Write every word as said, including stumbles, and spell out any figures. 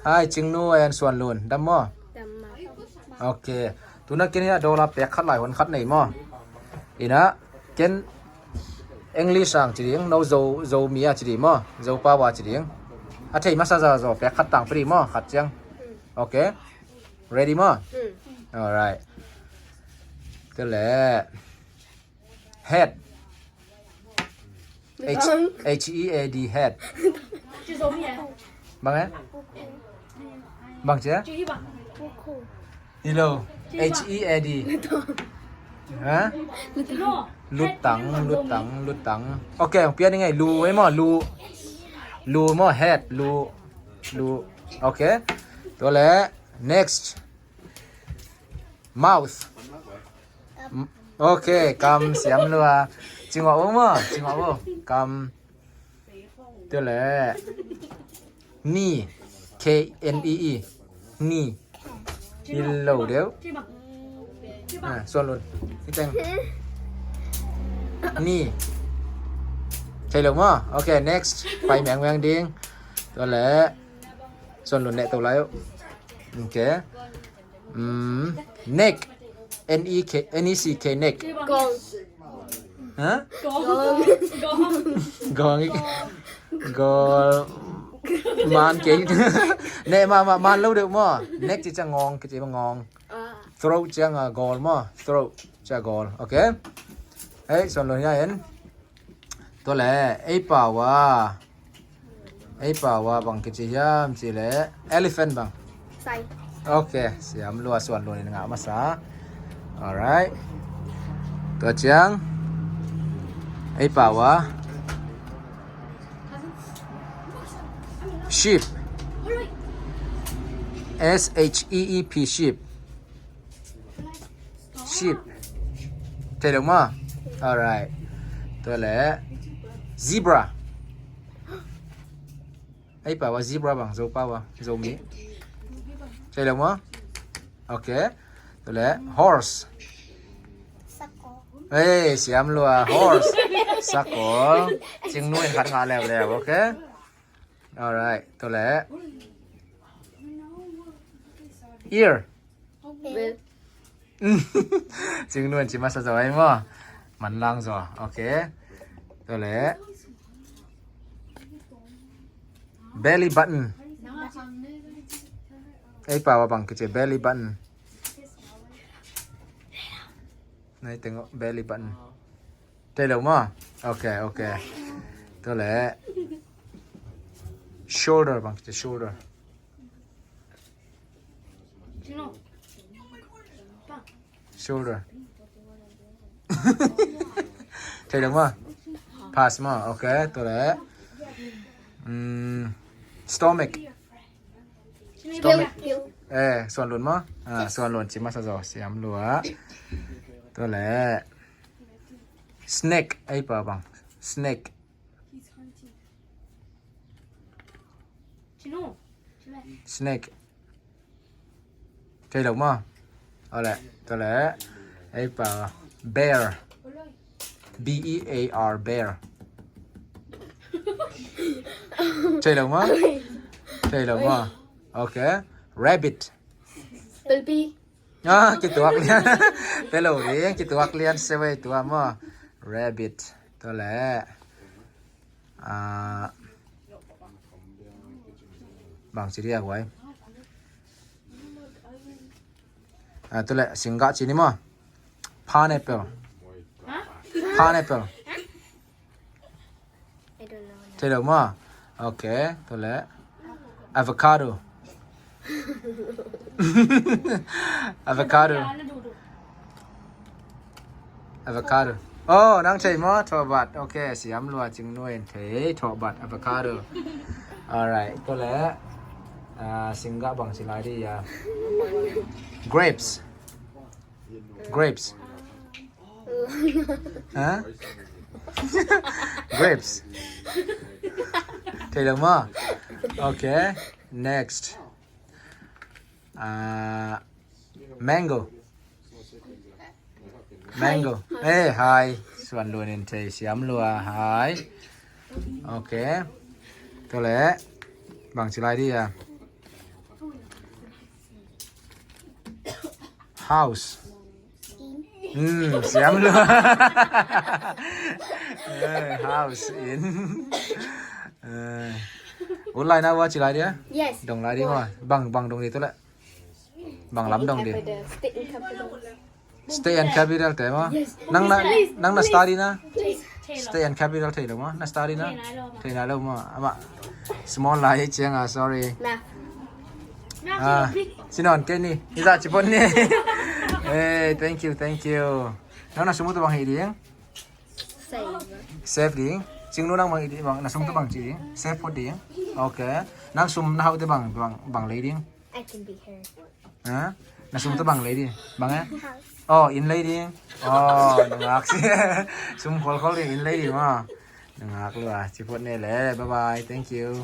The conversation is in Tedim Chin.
Hai, Cingnu and Suan Lun. Dam maw? Dam maw? Ok. Tuna ken hi a dollar pek khat lai hon khat nei maw? Ina, ken English ang ci ding, no Zo, Zomi a ci ding maw? Zo pau a ci ding. A thei masa zaw zaw pek khat tang pek ding maw? Khat ciang. Ok. Ready maw? Alright. Tua leh. Head. H, H E A D, head. Bang eh? Bang cia? Hello. H E A D. Ha? Lutang, lutang, lutang. Ok, ang pian ni ngai. Lu, eh, maw, lu. Lu, maw, head, lu. Lu. Ok. Tua leh. Next. Mouth. M-, ok, kam siam lua. Cingawh vo maw, cingawh vo. Kam. Tua leh. Knee. K N E E. Knee. Hi lo deuh. Ah, Suan Lun. Hi teng. Knee. Thei lo maw? Ok, next. Pai mengmeng ding. Tua leh. Suan Lun neh to lai uh. Ok. Mm, neck. N E K, N E C K, neck. Gawng. Ha? Gawng. Gawng. Gawng. Gawng. Man kei. Neh mahmah, man lo deuh maw. Neck ci ciang ngawng, kici ngawng. Ah. Throat ciang a gawl maw. Throat ciang gawl. Ok. Hei, Suan Lun hi a en. Tua leh, ei pau a. Ei pau a bang kici hiam cih leh elephant bang. Sai. Ok, siam lua, Suan Lun in ngah masa. Alright. Tua ciang. Ei pau a. Sheep. S H E E P, sheep. Sheep. Thei lo maw? Alright. Tua leh. Zebra. Ei pau a zebra bang, Zo pau a, Zomi. Thei lo maw? Ok. Tua leh. Horse. Sakol. Ei, siam lua, horse. Sakol. Cingnu in khat ngah leuleu, ok? Alright. Tua leh. Ear. Bel. Cingnu in ci masa zaw ei maw. Manlang zaw. Ok. Tua leh. Belly button. Ei pau a bang kici belly button. Nai teng belly button. Thei lo maw? Ok, ok. Tua leh. Shoulder bang kici shoulder. Shoulder. Thei lo maw? Pass maw? Ok, tua leh. Mm, stomach. Stomach. Eh, Suan Lun maw? Ah, Suan Lun ci masa zaw, siam lua. Tua leh. Snake, ei pau bang. Snake. Snake. Thei lo maw? Tua leh, tua leh. Ei pau. Bear. B E A R, bear. Thei lo maw? Thei lo maw? Ok. Rabbit. Pelpi. Ah, kituak lian. Thei lo ding, kituak lian se wei tua maw. Rabbit. Tua leh. Ah, bang ci dia guai. Ah, tua leh, singgah ci ni maw. Pineapple. Pineapple. I don't know. Thei lo maw? Ok, tua leh. Avocado. Avocado. Avocado. Oh, nang thei maw? Thawhbat. Ok, siam lua, Cingnu in thei. Thawhbat, avocado. Alright, tua leh. Ah, singgah bang ci lai ding a. Grapes. Grapes. Ha? Grapes. Thei lo maw? Ok. Next. Ah, mango. Mango. Eh, hai. Suan Lun in thei, siam lua, hai. Ok. Tua leh. Bang ci lai ding a. House. Hmm, siam lo. Eh, house in. Eh. Online na wa ci lai dia? Yes. Dong lai di wa. Bang, bang dong di tu la. Bang lam dong di. Capital, state and capital. State and capital te ma. Yes. Nang na, nang na study na? State and capital thei lo ma. Na study na? Thei nai lo ma. Ama. Small lai ciang a, sorry. Na. Ah, sinon ke ni. Iza ci pon ni. Eh, thank you, thank you. Nang na sum tu bang hi ding? Save. Save ding. Cing nu nang bang hi ding, bang na sum tu bang ci ding? Save pon ding. Okay. Nang sum na hau te bang, bang, bang lei ding? I can be her. Ha? Na sum tu bang lei ding? Bang eh? House. Oh, in lei ding. Oh, nungak si. Sum khol khol ding, in lei ding ma. Nungak lua. Ci pon ni le. Bye bye. Thank you.